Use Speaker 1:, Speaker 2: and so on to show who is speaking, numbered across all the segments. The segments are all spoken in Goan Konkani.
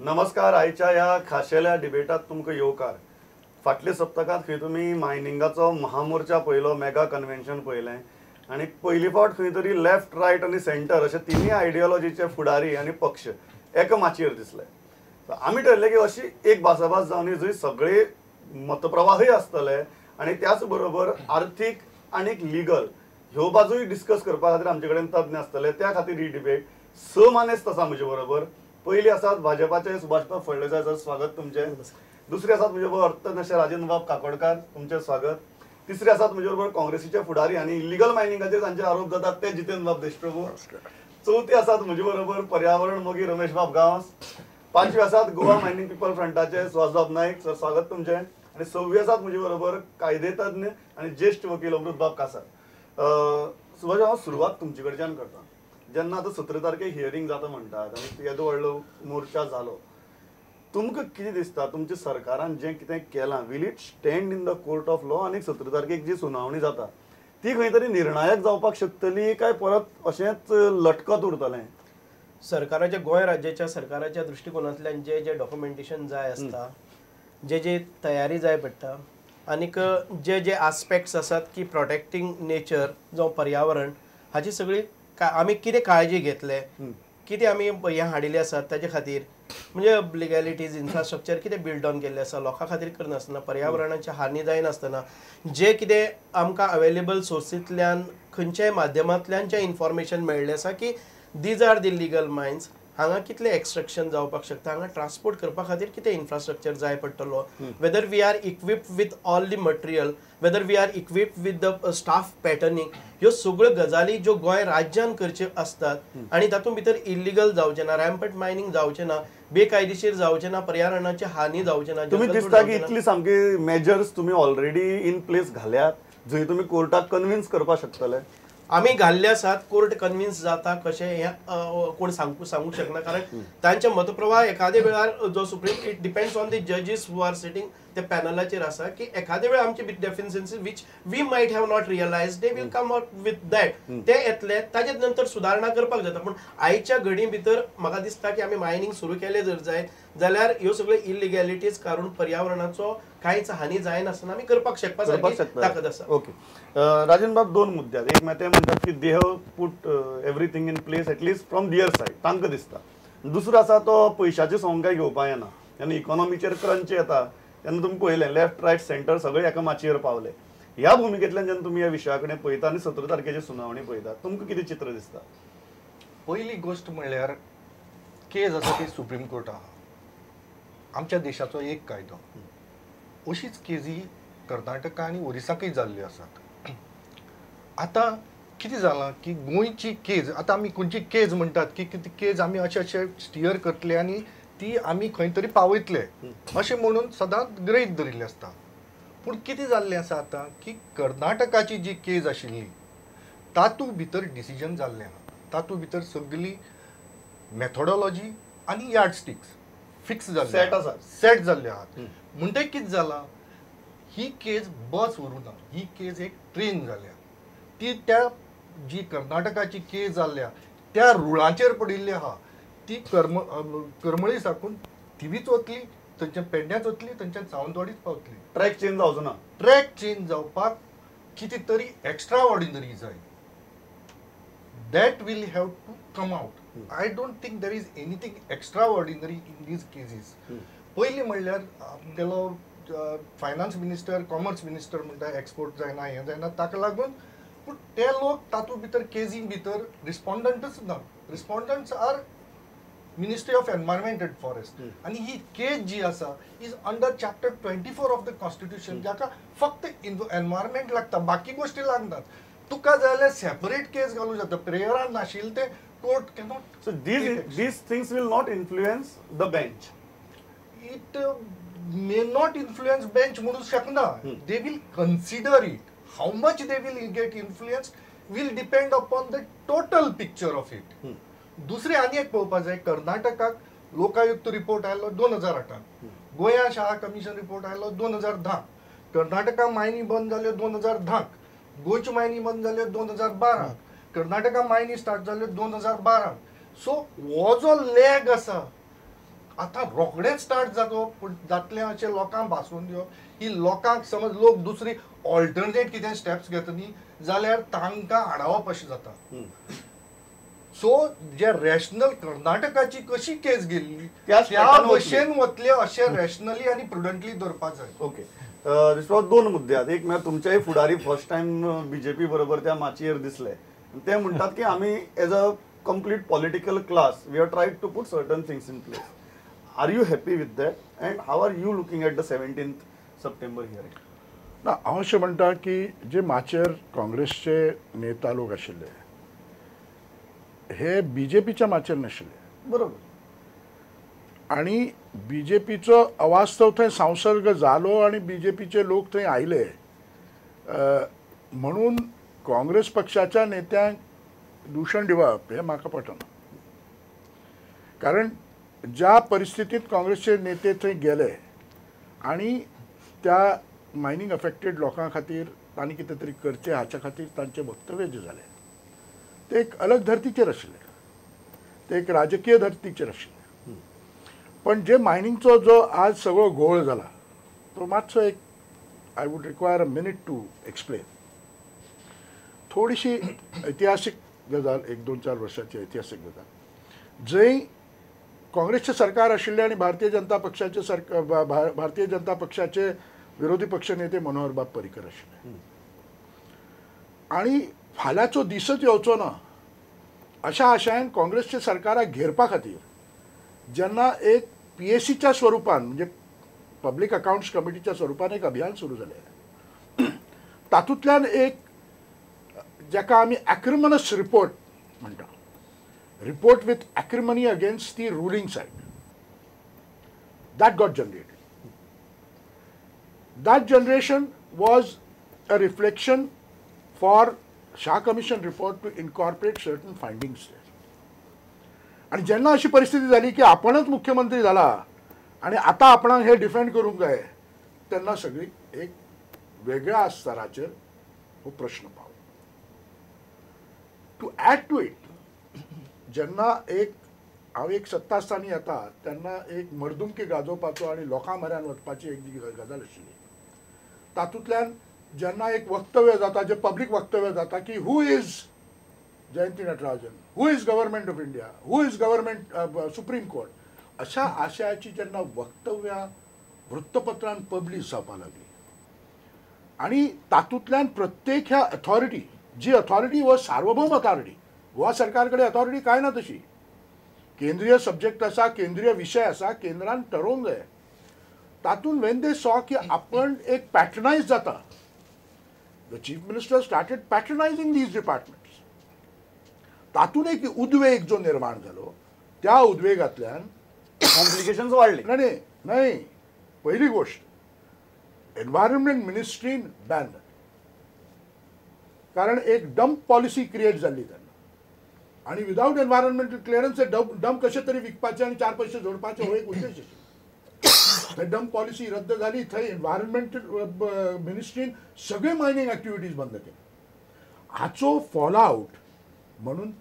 Speaker 1: नमस्कार. आयच्या ह्या खाशेल्या डिबेटात तुमकां येवकार. फाटल्या सप्तकांत खंय तुमी मायनिंगाचो महामोर्चा पळयलो, मेगा कन्व्हेन्शन पळयलें आनी पयली फावट खंय तरी लेफ्ट, रायट आनी सेंटर अशे तिनूय आयडियोलॉजीचे फुडारी आनी पक्ष एका माचयेर दिसले. आमी ठरयलें की अशी एक भासाभास जावन जंय सगळे मतप्रवाहय आसतले आनी त्याच बरोबर आर्थीक आनी लिगल ह्यो बाजूय डिस्कस करपा खातीर आमचे कडेन तज्ञ आसतले. त्या खातीर ही डिबेट स मानेस्त आसा म्हजे बरोबर. पयली आसात भाजपाचे सुभाषबाब फळदेसाय सर, स्वागत तुमचें. दुसरे आसात म्हजे बरोबर अर्थतज्ञ राजेंद्रबाब काकोडकार, तुमचें स्वागत. तिसरे आसात म्हजे बरोबर काँग्रेसीचे फुडारी आनी इलिगल मायनिंगाचेर तांचे आरोप जातात ते जितेंद्रबाब देशप्रभू. चवथे आसात म्हजे बरोबर पर्यावरण मोगी रमेशबाब गांवस. पांचवे आसात गोवा मायनिंग पिपल फ्रंटाचे सुहासबाब नाईक सर, स्वागत तुमचें. आनी सव्वे आसात म्हजे बरोबर कायदेतज्ञ आनी ज्येश्ठ वकील अमृतबाब कासार. सुभाष, हांव सुरवात तुमचे कडच्यान करता. जेन्ना आतां 17 तारखेक हियरींग जाता म्हणटात आनी येदो व्हडलो मोर्चा जालो, तुमकां कितें दिसता तुमच्या सरकारान जें कितें केलां, will it stand in the court of law? आनी 17 तारखेक जी सुनावणी जाता ती खंय तरी निर्णायक जावपाक शकतली काय परत अशेंच लटकत उरतलें?
Speaker 2: सरकाराच्या, गोंय राज्याच्या सरकाराच्या दृश्टिकोनांतल्यान जे जे डॉक्युमेंटेशन जाय आसता, जे जे तयारी जाय पडटा आनीक जे जे आस्पेक्ट्स आसात की प्रोटेक्टींग नेचर जावं पर्यावरण हाची सगळी आमी कितें काळजी घेतले, कितें आमी हें हाडिल्लें आसात ताजे खातीर, म्हणजे लिगॅलिटीज, इन्फ्रास्ट्रक्चर कितें बिल्ड ऑन केल्लें आसा लोकां खातीर करनासतना, पर्यावरणाची हानी जायनासतना, जें कितें आमकां अवेलेबल सोर्सींतल्यान खंयच्याय माध्यमांतल्यान जें इन्फॉर्मेशन मेळ्ळें आसा की these are the legal mines, हांगा कितलें एक्स्ट्रक्शन जावपाक शकता, हांगा ट्रान्सपोर्ट करपा खातीर कितें इन्फ्रास्ट्रक्चर जाय पडटलो, whether we are equipped with all the material, whether we are equipped with the staff patterning, ह्यो सगळ्यो गजाली ज्यो गोंय राज्यान करच्यो आसतात आनी तातूंत भितर इलिगल जावचें ना, रॅम्पट मायनींग जावचें ना, बेकायदेशीर जावचें ना, पर्यावरणाची हानी जावचें ना.
Speaker 1: तुमी दिसता की इतली सामकी मेजर्स तुमी ऑलरेडी इन प्लेस घाल्यात जंय तुमी कोर्टाक कन्विन्स करपाक शकतले?
Speaker 2: आमी घाल्ले आसात, कोर्ट कन्विन्स जाता कशें हें कोण सांगूंक शकना, कारण तांचे मतप्रवाह एखादे वेळार जो supreme, it depends on the जजीस who are sitting त्या पॅनलाचेर आसा की एखादे वेळार आमची deficiency which we might have not realise, they will come out with that, ते येतले, ताजे नंतर सुदारणा करपाक जाता. पूण आयच्या घडी भितर म्हाका दिसता की आमी मायनींग सुरू केलें जर जायत जाल्यार ह्यो सगळ्यो इलिगॅलिटीज काडून पर्यावरणाचो कांयच हानी जायनासतना आमी करपाक शकपा सारकी ताकद आसा.
Speaker 1: ओके राजन बाब, दोन मुद्दे. एक ते म्हणटात की they have put everything in place at least from their side, तांकां दिसता. दुसरो आसा तो पयशाचे सोंग काय घेवपा येना, तेन्ना इकॉनॉमीचेर क्रंच येता, तेन्ना तुमी पळयलें लेफ्ट रायट सेंटर सगळे एका माचयेर पावले. ह्या भुमिकेंतल्यान जेन्ना तुमी ह्या विशया कडेन पळयता आनी 17 तारखेची सुनावणी पळयता, तुमकां कितें चित्र दिसता?
Speaker 3: पयली गोश्ट म्हणल्यार केज आसा ती सुप्रीम कोर्ट आहा, आमच्या देशाचो एक कायदो. अशीच केजी कर्नाटका आनी ओरिसाकय जाल्ल्यो आसात. आतां कितें जालां की गोंयची केज, आतां आमी खंयची केज म्हणटात की ती केज आमी अशें अशें स्टियर करतले आनी ती आमी खंय तरी पावयतले अशें म्हणून सदांच गृहीत धरिल्लें आसता. पूण कितें जाल्लें आसा आतां की कर्नाटकाची जी केज आशिल्ली तातूंत भितर डिसिजन जाल्लें आहा, तातूंत भितर सगळी मेथोडोलॉजी आनी यार्ड स्टिक्स फिक्स जाल्ले,
Speaker 1: सेट आसा,
Speaker 3: सेट जाल्ले आहात. म्हणटकीर कितें जालां, ही केज बस व्हरूना, ही केज एक ट्रेन जाल्या. ती त्या जी कर्नाटकाची केज जाल्ल्या त्या रुळांचेर पडिल्ली आहा, ती करमळी साकून थिवीच वतली, थंयच्यान पेडण्याच वतली, थंयच्यान सावंतवाडीच पावतली.
Speaker 1: ट्रॅक चेंज जावचो ना.
Speaker 3: ट्रॅक चेंज जावपाक कितें तरी एक्स्ट्रा ऑर्डिनरी जाय, that will have to come out. I don't think there is anything extraordinary in these cases. पयलीं म्हणल्यार आमगेलो फायनान्स मिनिस्टर, कॉमर्स मिनिस्टर म्हणटा एक्सपोर्ट जायना, हें जायना, ताका लागून पूण ते लोक तातूंत भितर केजी भितर रिस्पोंडंटच ना. Respondents are ministry of environment and forest, आनी ही केज जी आसा is under chapter 24 of the constitution, जाका फक्त एनवायरमेंट लागता, बाकी गोश्टी लागनात. तुका जाल्यार सेपरेट केस घालूं जाता, प्रेयरान नाशिल्लें तें court cannot.
Speaker 1: So these things will not influence the bench.
Speaker 3: It may not influence bench म्हणूं शकना. They will consider it. How much they will get influenced will depend upon the total picture of it. दुसरें आनी एक पळोवपाक जाय, कर्नाटकाक लोकायुक्त रिपोर्ट आयलो 2008, गोंया शाळा कमिशन रिपोर्ट आयलो 2010, कर्नाटका मायनी बंद जाल्यो 2010, गोंयच्यो मायनी बंद जाल्यो 2012, कर्नाटका मायनी स्टार्ट जाल्यो 2012. सो हो जो लॅग आसा आतां रोखडेच स्टार्ट जातो पूण जातलें अशें लोकांक भासून दिवप ही लोकांक समज लोक दुसरी ऑल्टरनेट कितें स्टेप्स घेता न्ही जाल्यार तांकां आडावप अशें जाता. सो जे रॅशनल कर्नाटकाची कशी केस गेल्ली त्या भशेन वतले अशें रॅशनली आनी प्रुडंटली धरपाक जाय.
Speaker 1: ओके विश्वास, दोन मुद्दे आहात. एक म्हळ्यार तुमच्याय फुडारी फर्स्ट टायम बीजेपी बरोबर त्या माचयेर दिसले, ते म्हणटात की आमी as a complete political class we have tried to put certain things in place. Are you happy with that and how are you looking at the 17th September hearing?
Speaker 4: ना, हांव अशें म्हणटा की जे माचयेर काँग्रेसचे नेता लोक आशिल्ले हे बीजेपीच्या माचयेर नाशिल्ले.
Speaker 1: बरोबर.
Speaker 4: आनी बीजेपीचो अवास्तव थंय संसर्ग जालो आनी बीजेपीचे लोक थंय आयले म्हणून काँग्रेस पक्षाच्या नेत्यांक दूषण दिवप हें म्हाका पटना. कारण ज्या परिस्थितींत काँग्रेसचे नेते थंय गेले आनी त्या मायनींग अफेक्टेड लोकां खातीर तांणी कितें तरी करचें हाच्या खातीर तांचें वक्तव्य जें जालें ते एक अलग धर्तीचेर आशिल्ले, ते एक राजकीय धर्तीचेर आशिल्ले. पण जे मायनिंगचो जो आज सगळो घोळ जाला तो मातसो एक I would require a minute to explain. थोडीशी ऐतिहासीक गजाल, एक दोन चार वर्सांची ऐतिहासीक गजाल, जंय काँग्रेसचें सरकार आशिल्लें आनी भारतीय जनता पक्षाचे सरकार, भारतीय जनता पक्षाचे विरोधी पक्ष नेते मनोहरबाब पर्रीकर आशिल्ले आनी फाल्यांचो दिसच येवचो ना अशा आशयान काँग्रेसच्या सरकाराक घेरपा खातीर जेन्ना एक पीएसीच्या स्वरुपान म्हणजे पब्लीक अकाउंट्स कमिटीच्या स्वरुपान एक अभियान सुरू जालें, तातूंतल्यान एक जाका आमी ॲक्रिमनस रिपोर्ट म्हणटा, report with acrimony against the ruling side, that got generated. That generation was a reflection for Shah commission report to incorporate certain findings there. आनी जेन्ना अशी परिस्थिती जाली की आपणच मुख्यमंत्री जाला आनी आतां आपणाक हे डिफेंड करूंक जाय, तेन्ना सगळी एक वेगळ्या स्तराचेर हो प्रश्न पावलो. टू ॲड टू it, जेन्ना एक हांव एक सत्ता आसतना येता तेन्ना एक मर्दुमकी गाजोवपाचो आनी लोकां म्हऱ्यान वचपाची एक जी गजाल आशिल्ली, तातूंतल्यान जेन्ना एक वक्तव्य जाता, जें पब्लीक वक्तव्य जाता की who is Jayanti Natarajan, who is government of India, who is government supreme court, अशा आशयाची जेन्ना वक्तव्यां वृत्तपत्रान पब्लीश जावपाक लागली आनी तातूंतल्यान प्रत्येक ह्या अथॉरिटी, जी अथॉरिटी हो सार्वभौम अथॉरिटी, गोवा सरकार कडेन अथॉरिटी कांय ना तशी, केंद्रीय सब्जेक्ट आसा, केंद्रीय विशय आसा, केंद्रान ठरोवंक जाय. तातूंत when they saw की आपण एक पॅटर्नायज जाता, the chief minister started patronising these departments, तातूंत एक उद्वेग जो निर्माण जालो त्या उद्वेगांतल्यान
Speaker 1: कॉम्प्लिकेशन्स वाडली.
Speaker 4: नाही नाही, पहिली गोष्ट एनवायरमेंट मिनिस्ट्रीन बॅन जाली, कारण एक डंप पॉलिसी क्रिएट जाल्ली तेन्ना आनी विदावट एनवायरमेंटल क्लियरन्स ते डंप कशे तरी विकपाचे आनी चार पयशे जोडपाचे हो एक उद्देश आशिल्लो. थंय डंप पॉलिसी रद्द जाली, थंय एनवायरमेंटल मिनिस्ट्रीन सगळे मायनींग एक्टिविटीज बंद केले. हाचो फॉलआउट म्हणून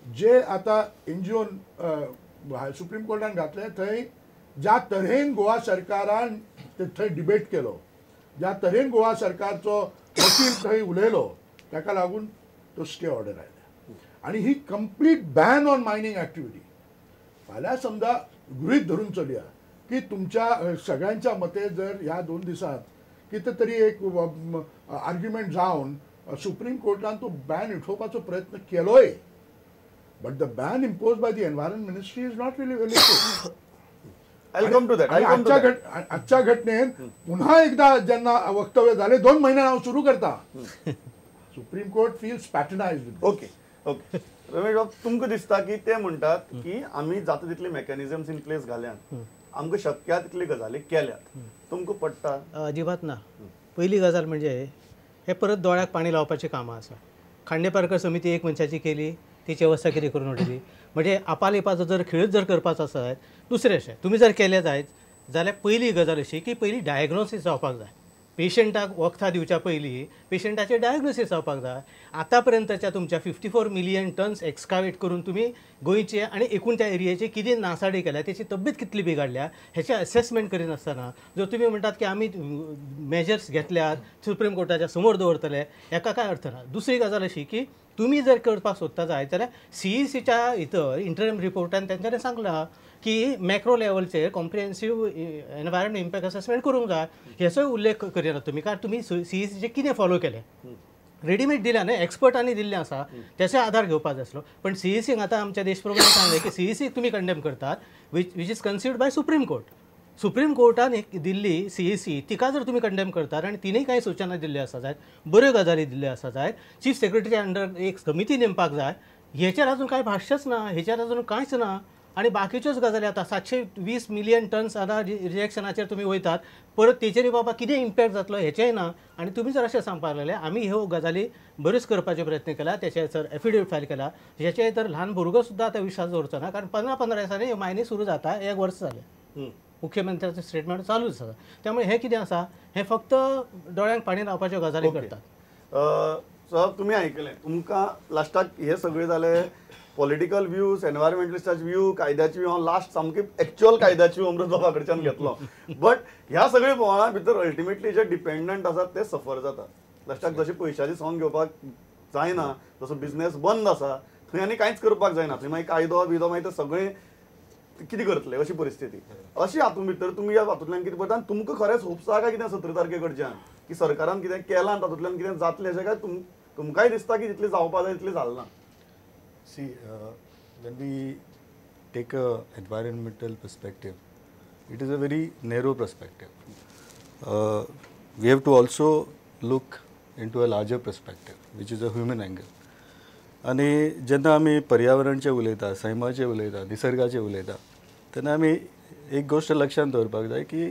Speaker 4: जे आतां एनजीओन सुप्रीम कोर्टान घातलें, थंय ज्या तरेन गोवा सरकारान थंय डिबेट केलो, ज्या तरेन गोवा सरकारचो वकील थंय उलयलो, ताका लागून तो स्टे ऑर्डर आयल्या. आनी ही complete ban on mining activity फाल्यां समजा गृहीत धरून चलया की तुमच्या सगळ्यांच्या मते जर ह्या दोन दिसांत कितें तरी एक आर्ग्युमेंट जावन सुप्रीम कोर्टान तो बॅन उठोवपाचो प्रयत्न केलोय, but the ban impose by the environment ministry is not really valid. आजच्या घटनेन पुन्हा एकदा जेन्ना वक्तव्य जालें, 2 म्हयन्यान हांव सुरू करता, supreme court feels patronised.
Speaker 1: Okay okay Ramesh बाब, तुमकां दिसता की ते म्हणटात की आमी जाता तितले मेकॅनिझम्स इन प्लेस घाल्यात, आमकां शक्य तितली गजाली केल्यात, तुमकां पडटा?
Speaker 5: अजिबात ना. पयली गजाल म्हणजे हे परत दोळ्याक पाणी लावपाची कामां आसा. खांडेपारकर समिती एक मनशाची केली, तिची अवस्था कितें करून उडयली. म्हणजे आपालिपाचो जर खेळच जर करपाचो आसा जायत, दुसरें अशें तुमी जर केलें जायत जाल्यार पयली गजाल अशी की पयली डायग्नोसीस जावपाक जाय. पेशंटाक वखदां दिवच्या पयलीं पेशंटाचें डायग्नोसीस जावपाक जाय. आतां पर्यंतच्या तुमच्या 54 मिलियन टन्स एक्सकावेट करून तुमी गोंयचे आनी एकूण त्या एरियेची कितें नासाडी केल्या, तेची तब्येत कितली बिगाडल्या हेचें असेसमेंट करिनासतना जर तुमी म्हणटात की आमी मेजर्स घेतल्यात सुप्रीम कोर्टाच्या समोर दवरतले, हेका कांय अर्थ ना. दुसरी गजाल अशी की तुमी जर करपाक सोदता जायत जाल्यार सीईसीच्या भितर इंटरम रिपोर्टान तेंच्यांनी सांगलां की मॅक्रो लेवलचेर कॉम्प्रिहेन्सीव एनवायरमेंट इम्पॅक्ट असेसमेंट करूंक जाय, हेचोय उल्लेख करिना तुमी, कारण तुमी सीईसीचें कितें फॉलो केलें, रेडीमेड दिल्या न्हय, एक्सपर्टांनी दिल्लें आसा तेचो आदार घेवपाक जाय आसलो. पण सीईसीक आतां आमच्या देशप्रभून सांगलें की सीईसीक तुमी कंडेम करतात which is conceived by supreme court. Supreme कोर्टान एक दिल्ली सीईसी तिका जर तुमी कंडेम करतात आनी तिणें कांय सुचना दिल्ल्यो आसा जायत, बऱ्यो गजाली दिल्ल्यो आसा जायत, चीफ सेक्रेटरी अंडर एक समिती नेमपाक जाय, हेचेर आजून कांय भाश्यच ना, हेचेर आजून कांयच ना. आनी बाकीच्योच गजाली आतां 720 मिलियन टन्स आतां रिजेक्शनाचेर तुमी वयतात, परत तेचेर बाबा कितें इम्पॅक्ट जातलो हेचेंय ना. आनी तुमी जर अशें सांगपाक लागले आमी ह्यो गजाली बऱ्योच करपाचे प्रयत्न केला, तेचे सर एफिडेवीट फायल केला, हेचेर तर ल्हान भुरगो सुद्दां आतां विश्वास दवरचो ना, कारण 15-15 दिसांनी ह्यो मायनी सुरू जाता, एक वर्स जालें मुख्यमंत्र्याचें स्टेटमेंट चालूच आसा. त्यामुळे हें कितें आसा, हें फक्त दोळ्यांक पाणी लावपाच्यो गजाली करतात.
Speaker 1: सर तुमी आयकलें, तुमकां लास्टाक हे सगळें जालें पॉलिटिकल व्यूज, एनवायरमेंटलिस्टाचे व्यू, कायद्याचे व्यू, हांव लास्ट सामकी एक्चुअल कायद्याची व्यू अमृत बाबा कडच्यान घेतलो. बट ह्या सगळे बोवाळा भितर अल्टिमेटली जे डिपेंडंट आसात ते सफर जातात. लास्टाक जशें पयशाची सॉंग घेवपाक जायना, जसो बिजनेस बंद आसा थंय आनी कांयच करपाक जायना, थंय मागीर कायदो बियदो मागीर ते सगळें कितें करतले अशी परिस्थिती. अशी हातूंत भितर तुमी ह्या हातूंतल्यान कितें पळयता आनी तुमकां खरेंच होप्स आहा काय कितें 17 तारखे कडच्यान की सरकारान कितें केलां तातूंतल्यान कितें जातलें अशें काय तुमकांय दिसता की जितलें जावपा जाय तितलें जालें ना?
Speaker 6: See, when we take a environmental perspective, it is a very narrow perspective. We have to also look into a larger perspective, which is a human angle. आनी जेन्ना आमी पर्यावरणाचें उलयता, सैमाचें उलयता, निसर्गाचें उलयता, तेन्ना आमी एक गोश्ट लक्षांत दवरपाक जाय की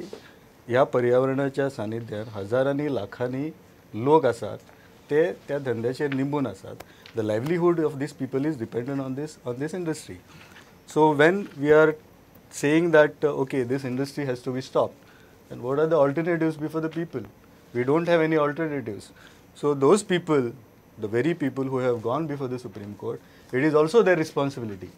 Speaker 6: ह्या पर्यावरणाच्या सानिध्यान हजारांनी लाखांनी लोक आसात, ते त्या धंद्याचेर निंबून आसात. The livelihood of these people is dependent on this industry. So when we are saying that okay, this industry has to be stopped, and what are the alternatives before the people? We don't have any alternatives. So those people, the very people who have gone before the Supreme Court, it is also their responsibility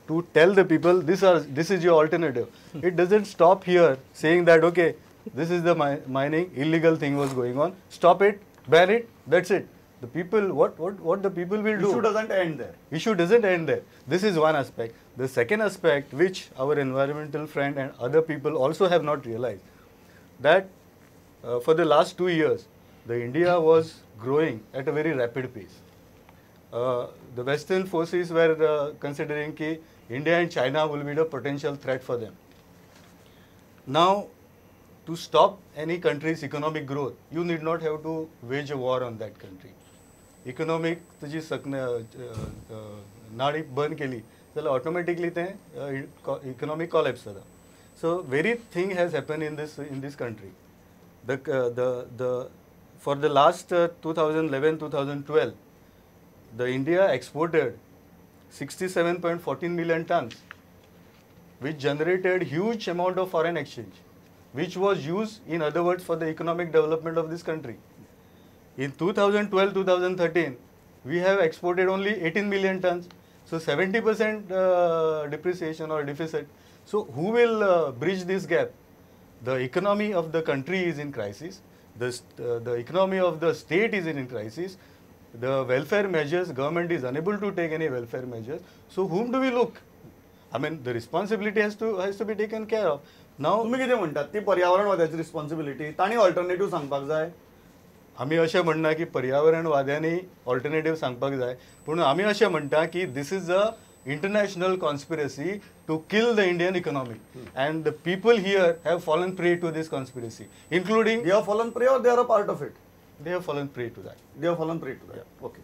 Speaker 6: to tell the people this is your alternative. It doesn't stop here saying that okay, this is the mining, illegal thing was going on, stop it, ban it, that's it. The people, what the people will do?
Speaker 1: Issue doesn't end there.
Speaker 6: Issue doesn't end there. This is one aspect. The second aspect, which our environmental friend and other people also have not realized, that for the last 2 years, the India was growing at a very rapid pace. The Western forces were considering that India and China will be the potential threat for them. Now, to stop any country's economic growth, you need not have to wage a war on that country. Economic तुजी नाडी बंद केली जाल्यार ऑटोमॅटिकली तें इकॉनॉमिक कॉलॅप्स जाता. So very thing has happen in this country. The for the last 2011 2012 the India exported 67.14 million tons, which generated huge amount of foreign exchange, which was used, in other words, for the economic development of this country. In 2012-2013, we have exported only 18 million tons, so 70% depreciation or deficit. So who will bridge this gap? The economy of the country is in crisis, the economy of the state is in crisis, the welfare measures, government is unable to take any welfare measures. So whom do we look? I mean, the responsibility has to be taken care of. Now,
Speaker 1: तुम्ही कितें म्हणटात ती पर्यावरणवाद्याची रिस्पॉन्सिबिलिटी, तांणी ऑल्टरनेटिव्ह सांगपाक जाय?
Speaker 6: आमी अशें म्हणना की पर्यावरणवाद्यांनी ऑल्टरनेटिव्ह सांगपाक जाय, पूण आमी अशें म्हणटा की this is a international conspiracy to kill the Indian economy, and the people here have fallen prey to this conspiracy, including
Speaker 1: they have fallen prey or they are a part of it?
Speaker 6: They have fallen prey to that.
Speaker 1: They have fallen prey to that. Okay.